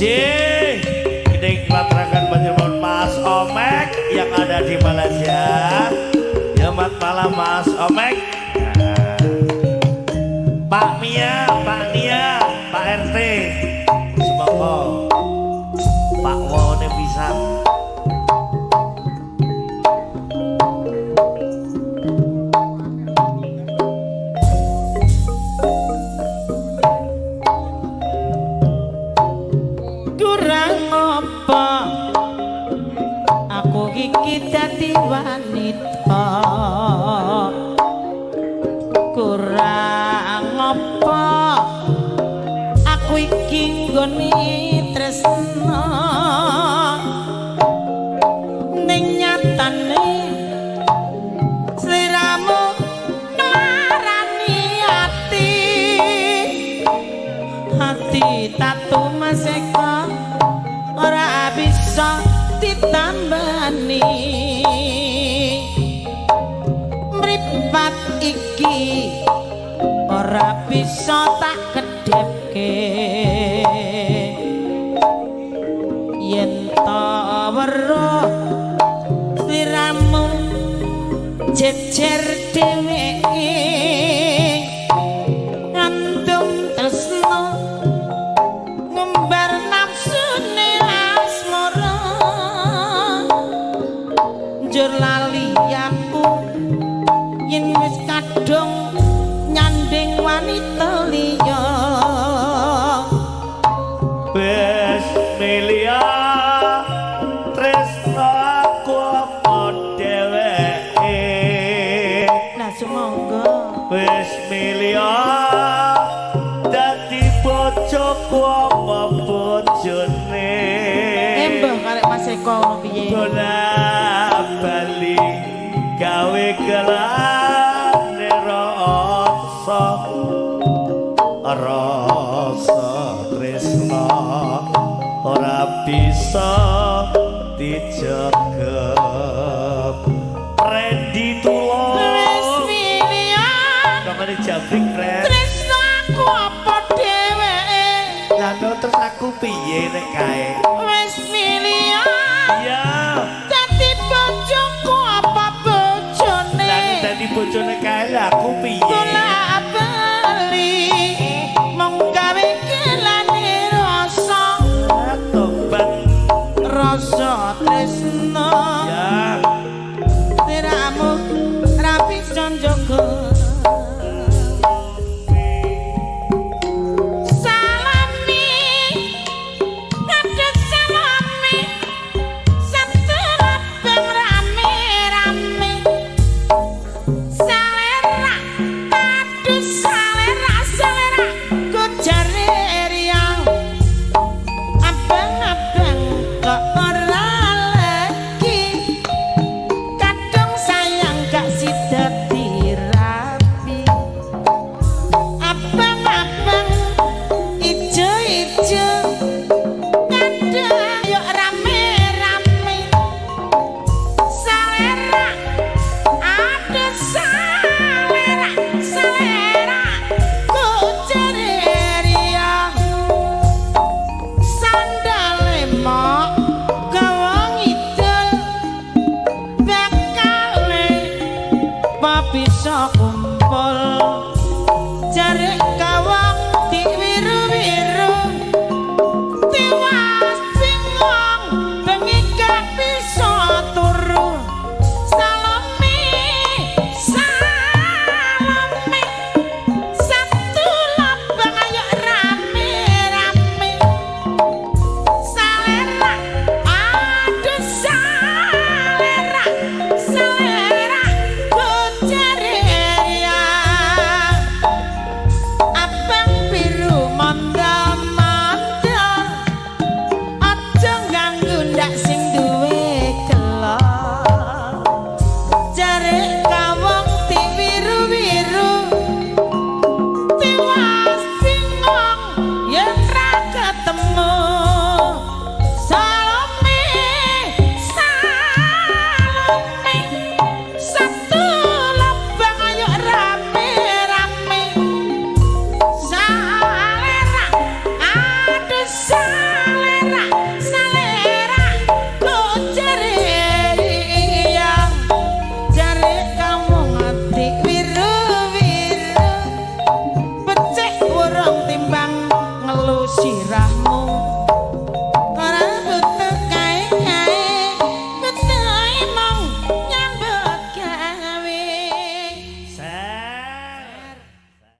Ini kelatrakan panjenengan Mas Omek yang ada di Malaysia. Selamat malam, Mas Omek. Pak Mia, Pak Nia, Pak RT, semoga Pak Wone bisa. Kurang apa aku iki dadi wanita, kurang apa aku iki nggone tresna, ning nyatane sliramu nglarani ati, ati tatu maseka ora bisa ditambani. Mripat iki ora bisa tak kedhepke, yen ta weruh sliramu jejer dheweke, ngandung tresna ngumbar nafsune asmara, njur lali aku yen wis kadung nyanding wanita liya. Wis milia tresno aku apa dheweke. Lah sumangga. Wis milia dadi bojoku apa bojone. Embah karek Mas Eko ngono piye? Bola bali gawe gelane rasa, rasa tresna ora bisa dijaga. Rendi tulung. Wis milia Kamane jabrik, Fred. tresno aku apa dheweke. Lah no, terus aku piye nek kae? Wis milia Iya. dadi bojoku apa bojone. Lah nek dadi bojone kae lah aku piye? Bola bali mung gawe kelane rasa, Ah, tobat. Rasa tresno. Ya. Sliramu ra bisa njaga. Salami kadek salami seterabang rame-rame, salera aduh salera salera kujare riang, abang-abang kok ora lagi, kadung sayang gak sida dirapi, abang-abang ijo-ijo kadang yuk rame-rame, salera aduh salera salera kujare riang, sandale mok gawa ngidul, bakale pa bisa kumpul jare.